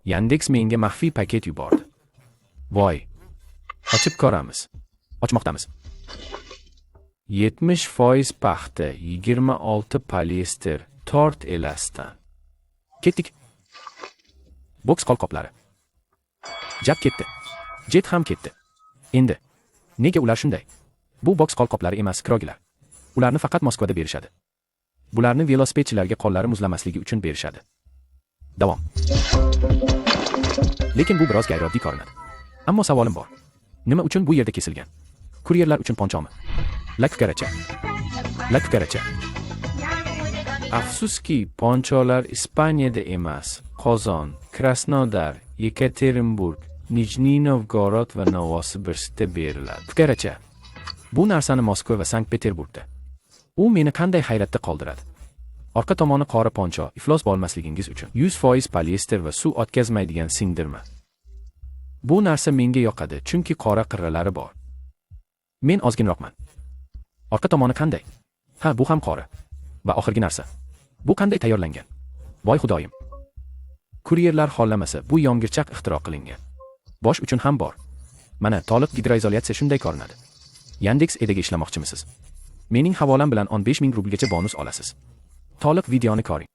Yandex menga maxfiy paket yubordi. Voy. Ochib ko'ramiz. Ochmoqdamiz. 70% paxta, 26 polyester, tort elastan. Ketdik. Boks qo'lqoplari. Jab ketdi. Jet ham ketdi. Endi nega ular shunday? Bu boks qo'lqoplari emas, krogilar. Ularni faqat Moskvada berishadi. Bularni velosipedchilarga qo'llari muzlamasligi uchun berishadi. Davom. Lekin bu biroz g'ayrioddiy ko'rinadi. Ammo savolim bor. Nima uchun bu yerda kesilgan? Kuryerlar uchun ponchomi? Lakukaracha. Lakukaracha. Afsuski, poncholar Ispaniyada emas, Qozon, Krasnodar, Yekaterinburg, Nijniy Novgorod va Novosibirskda beriladi. Fukaracha. Bu narsani Moskva va Sankt-Peterburgda. U meni qanday hayratda qoldiradi. Orqa tomoni qora poncho, iflos bo'lmasligingiz uchun. 100% polyester va suv o'tkazmaydigan singdirma. Bu narsa menga yoqadi, chunki qora qirralari bor. Men ozginroqman. Orqa tomoni qanday? Ha, bu ham qora. Va oxirgi narsa. Bu qanday tayyorlangan? Voy xudoyim. Kuryerlar xohlamasa, bu yomg'irchaq ixtiro qilingan. Bosh uchun ham bor. Mana, to'liq gidroizolyatsiya shunday ko'rinadi. Yandex Edaga ishlamoqchimisiz? Mening havolam bilan 15 ming rublgacha bonus olasiz. To'liq videoni ko'ring.